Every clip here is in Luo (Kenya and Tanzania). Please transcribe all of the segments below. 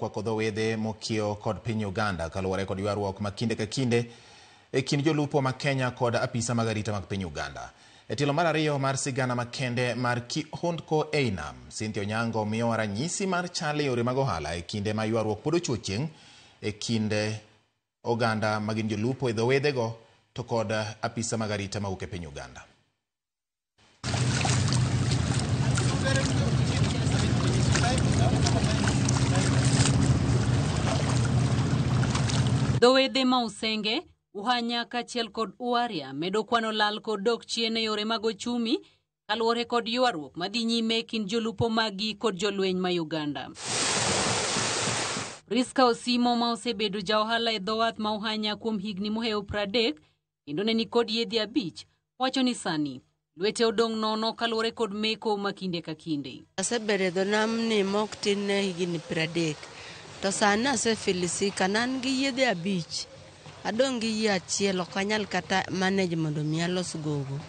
Mokwako dho wedhe mokiewo kod piny Uganda kaluwore kod ywaruok ma kinde ka kinde e kind jolupo ma Kenya kod apisa mag arita mag piny Uganda. E tielo mar ariyo mar sigana makende mar Kihondko ei nam, Cynthia Onyango miyowa ranyisi mar chal e yore mag ohala e kinde ma ywaruok pod ochuo chieng' e kind oganda magin jolupo e dho wedhego to kod apisa mag arita mawuok e piny Uganda. Dho wedhe ma Usenge, Uhanya kaachiel kod Uaria medo kwano lal kod dok chien e yore mag ochumi kaluwore kod ywaruok madhi nyime e kind jolupo maggi kod jolweny ma Uganda. Priska Osimo ma osebedo ja ohala e dho wath ma Uhanya kuom higni mohewo 30 kendo ne nikod yiedhi 5 wacho ni sani lwete odong' nono kaluwore kod meko ma kinde ka kinde. Asebedo e dho namni mok tin ne higni 30 to sani asefilisika na an gi yiedhe 5 adong' gi yie achiel ok anyal kata manage mondo mi alos gogo.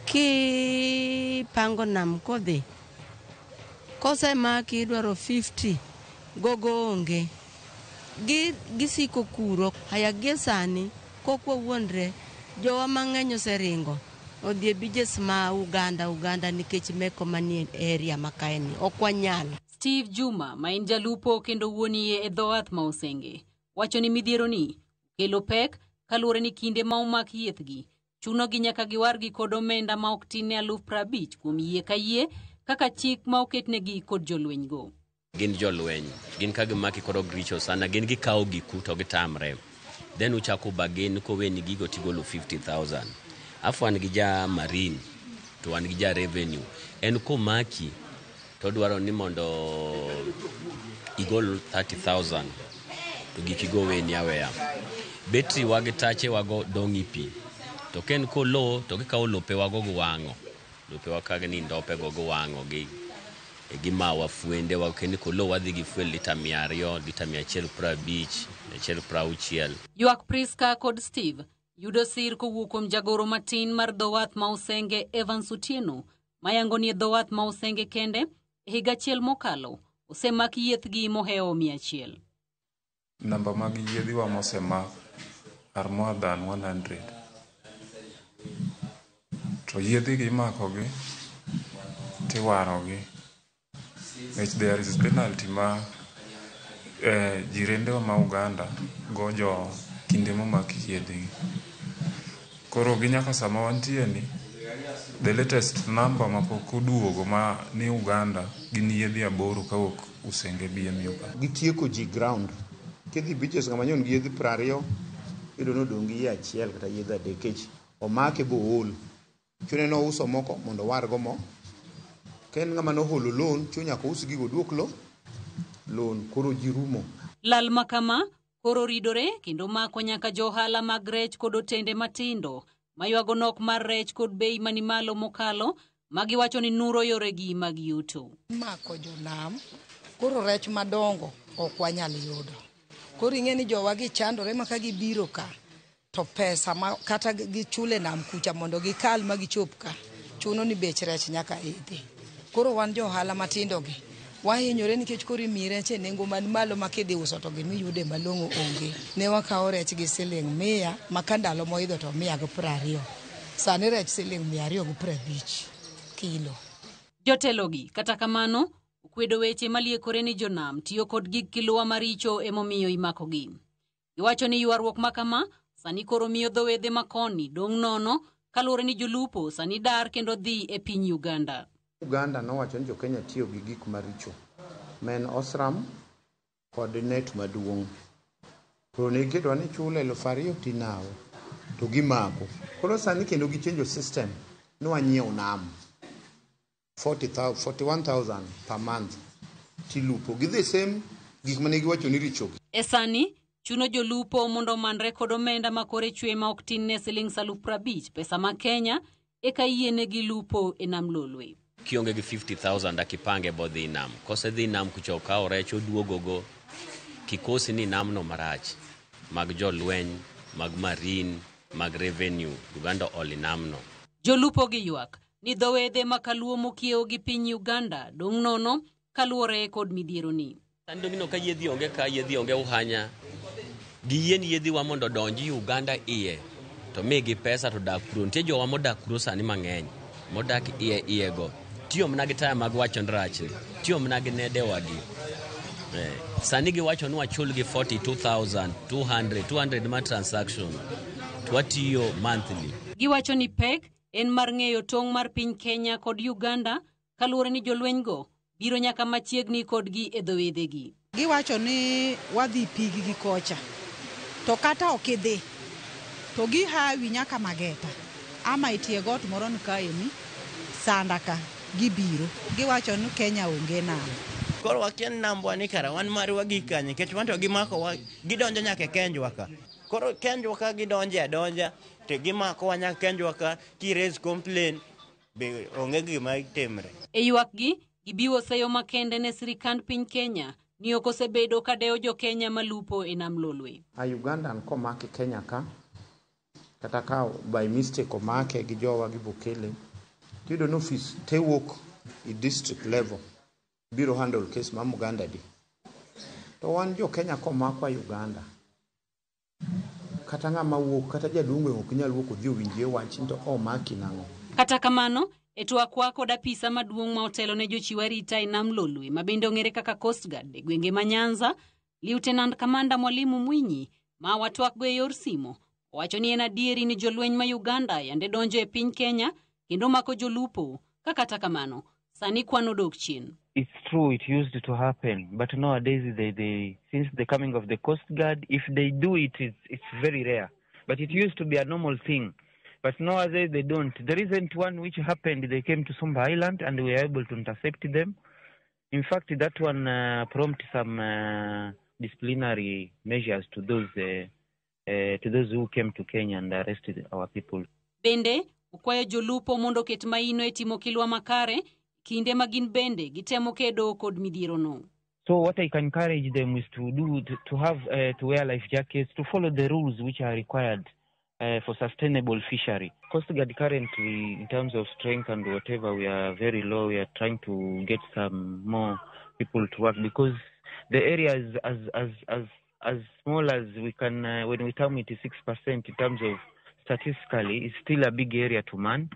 Kipango nam kodhi kosemaki idwaro 50 gogo onge gisiko kuro. Haya gie sani kok wawuondre jowa mang'eny oseringo odhi e beaches ma Uganda nikech meko manie area ma kaeni ok wanyal. Steve Juma ma en jalupo kendo wuon yie e dho wath ma Usenge wacho ni midhiero ni okelo pek kaluwore ni kinde ma omak yiethgi chunogi nyaka giwargi kod omenda ma ok tin ne 50,000 kuom yie ka yie kaka chik ma oketnegi kod jolwenygo. Gin jolweny, gin ka gimaki kod ogricho sana, gin gikawo giku to gitamre. Then uchako bargain koweni gigo tigolo 50,000. Afu wan gi ja marine to wan gi ja revenue. En komaki to dwaro ni mondo igol 30,000 to gik igoweni aweya. Betri wa gi tache wago dong' e pi. To ka en kolo to gikawo lope wago giwang'o. Lope wa ka ni ndope go giwang'o gi gimawa fwende wa kendo kolo wadhi gi fuel lita 200, lita 150, 160. Ywak Priska kod Steve yudo sir kowuok kuom jagoro matin mar dho wath ma Usenge Evans Otieno mayango ni e dho wath ma Usenge kende e higa achiel mokalo osemak yiethgi mohewo 100. Namba mag yiedhiwa mosemak are more than 100. To yiedhigi imakogi tiwarogi. Nikech there is penalty ma jirendewa ma Uganda go jowa kinde momak yiedhigi. Koro gi nyaka sama wantie ni, the latest number mapok oduogo ma ni Uganda gin yiedhi 8 kawuok Usenge BMU ka. Gitieko ji ground. Kidhi beaches ng'ama nyon gi yiedhi 20, iyudo ni odong' gi yie achiel kata yiedhi 3 nikech omake bool. Chune nouso moko mondo owargo mo. Ka en ng'ama noholo loan, chuno nyaka ous gigo oduok loan, koro ji rumo. Lal ma kama koro ridore kendo mako nyaka jo ohala mag rech kod otende matindo maywago nok mar rech kod bei mani malo mokalo magiwacho ni nuro yoregi mag yuto. Mako jonam, koro rech madongo ok wanyal yudo. Koro ing'e ni jowa gi chandore ma ka gibiro ka to pesa ma kata gichule nam kucha mondo gikal ma gichop ka chuno ni bech rech nyaka idhi. Koro wan jo ohala matindo gi wahinyore nikech koro imiyi rech e nengo man malo ma kidhi uso to gimiyude malong'o onge. Ne wakawo rech gi siling 100 ma ka ndalo moidho to 120. Sani rech siling 250 kilo. Jotelogi kata kamano okwedo weche maliekore ni jonam tiyo kod gik kiluwa maricho emomiyo imakogi. Giwacho ni ywaruok ma kama sani koro miyo dho wedhe makoni dong' nono kaluwore ni jolupo sani dar kendo dhi e piny Uganda. Uganda nowacho ni jo-Kenya tiyo gi gik maricho ma en osram kod net maduong'. Koro ne giketo ni chulo 2,000 tinawo to gimako. Koro sani kendo gichenjo system ni wanyiewo nam 41,000 per month tilupo gi the same gik mane giwacho ni richogi. E sani chuno jolupo mondo omanre kod omenda ma kore chwe ma ok tin ne siling 50,000 pesa ma Kenya eka yienegi lupo e nam Lolwe. Kionge gi 50,000 akipange bodhi nam. Kosedhi nam kucha okawo rech oduogogo. Kikosi ni namno marach mag jolweny, mag marine, mag revenue, Uganda oli namno. Jolupo gi ywak ni dho wedhe ma Kaluo mokiewo gi piny Uganda dong' nono kaluwore kod midhiero ni. Sani dong' ineno ka yiedhi onge ka, yiedhi onge Uhanya. Giyien yiedhiwa mondo odonji Uganda iye to migi pesa to dak kuro. Nitie jowa modak kuro sani mang'eny modak iye iye go. Tiyo mana gi taya mag wacho ni rachni. Tiyo mana gi nedewagi. Sani giwacho ni wachulgi 42,200, 200 ma transaction to watiyo monthly. Giwacho ni pek en mar ng'eyo tong' mar piny Kenya kod Uganda kaluwore ni jolwenygo biro nyaka machiegni kodgi e dho wedhegi. Giwacho ni wadhi pigi gi kocha, to kata ok idhi to gihawi nyaka Mageta ama itie got moro ni kaeni Sanda ka gibiro. Giwacho ni Kenya onge nam. Koro wakia ni nambwa ni kara wan marwa gi kanye, nikech wan to gimakowa, gidonjo nyaka e kenjwa ka. Koro kenjwa ka gidonje adonja to gimakowa nyaka kenjwa ka, ki raise complaint be onge gima timre. E ywakgi, gibiwo seyo makende ne sirikand piny Kenya ni ok osebedo ka dewo jo Kenya malupo e nam Lolwe. A Ugandan komaki Kenya ka, kata ka by mistake omake gi jowa gi Bukele, tiyudo ni ofis te wuok e district level biro handle case ma Uganda di. To wan jo Kenya komakwa Uganda, kata ng'ama wuok, kata jaduong' gweng' ok nyal wuok odhi owinjie wach ni to omaki nang'o. Kata kamano, e twakwa kod apisa maduong' ma otelo ne jochiw arita e nam Lolwe ma bende ong'ere kaka Coast Guard e gwenge ma Nyanza, Lieutenant Commander Mwalimu Mwinyi ma watwakgo e yor simo, owacho ni en adieri ni jolweny ma Uganda yande donjo e piny Kenya kendo mako jolupo, ka kata kamano sani kwan odok chien. It's true, it used to happen, but nowadays they since the coming of the Coast Guard, if they do it, it's very rare. But it used to be a normal thing. But nowadays they don't. The recent one which happened, they came to Sumba Island and we were able to intercept them. In fact, that one prompted some disciplinary measures to those who came to Kenya and arrested our people. Bende, okwayo jolupo mondo oket maino e timo kilwa makare kinde ma gin bende gitemo kedo kod midhierono. So what I can encourage them is to do, to have, to wear life jackets, to follow the rules which are required for sustainable fishery. Coast Guard currently, in terms of strength and whatever, we are very low. We are trying to get some more people to work because the area is as small as we can. When we term it 6% in terms of statistically, it's still a big area to man.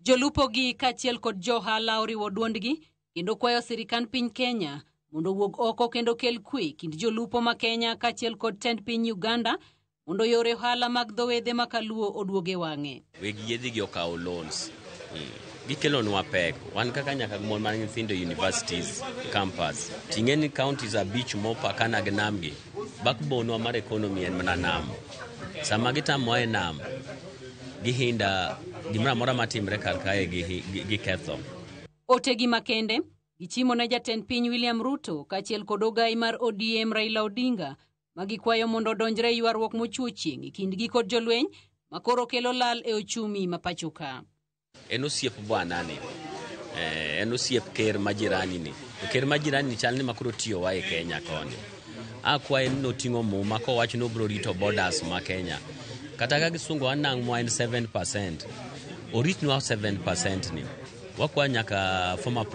Jolupo gi kaachiel kod johala oriwo duondgi kendo kwayo sirikand piny Kenya mondo owuog oko kendo kel kwe kind jolupo ma Kenya kaachiel kod tend piny Uganda mondo yore ohala mag dho wedhe ma kaluo oduog e wang'e. Weg yiedhi gi okawo loans. Gikelonwa pek. Wan kaka nyaka mon man nyithindo universities, campus. Ting'e ni counties abich mopakana gi nam gi. Backbone wa mar economy en mana nam. Sama gitamowa e nam, gihinda gimoro amora matimre kar kae giketho. Otegi makende gichimo ne jatend piny William Ruto kaachiel kod ogai mar ODM Raila Odinga ma gikwayo mondo odonjre e ywaruok mochuo chieng' e kindgi kod jolweny ma koro kelo lal e ochumi ma pacho ka. En osiep bwanani, en osiep ker ma jirani ni. To ker ma jirani ni chal ni makoro tiyowa e Kenya koni. Akwaye ni noting'o muma kowacho ni obiro rito borders ma Kenya. Kata ka gisungo anang' en 7%, oritnwa 7% ni. Wakwa nyaka former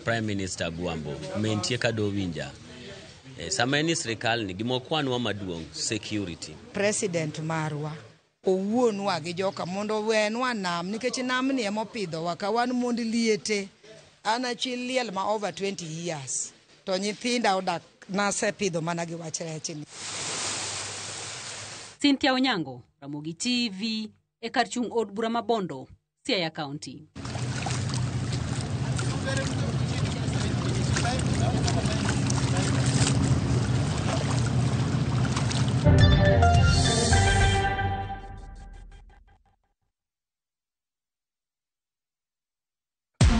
Prime Minister Gwambo, mentie ka dowinja. Sama en e sirikal ni, gima okwanwa maduong', security. President marwa owuonwa gi joka mondo owenwa nam nikech namni ema opidhowa ka wan mond liete. An achi liel ma over 20 years to nyithinda odak nasepidho mana gi wach rechni. Cynthia Onyango, Ramogi TV, e kar chung' od bura ma Bondo, Siaya County.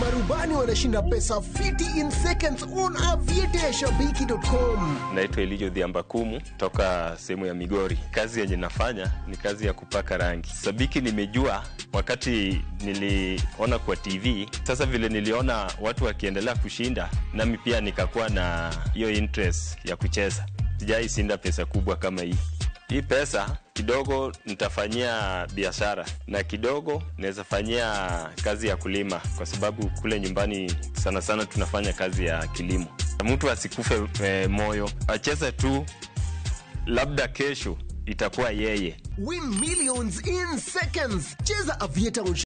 Marubani wanashinda pesa fiti in seconds on aviateashabiki.com. Naitwa Elijo Dhiambakumu toka sehemu ya Migori. Kazi yenye nafanya ni kazi ya kupaka rangi. Sabiki nimejua wakati niliona kwa TV. Sasa vile niliona watu wakiendelea kushinda, nami pia nikakuwa na hiyo interest ya kucheza. Sijai shinda pesa kubwa kama hii. Hii pesa Kidogo nitafanyia biashara na kidogo naweza fanyia kazi ya kulima, kwa sababu kule nyumbani sana sana tunafanya kazi ya kilimo. Mtu asikufe moyo, acheze tu, labda kesho itakuwa yeye. Win millions in seconds. Cheza Aviator on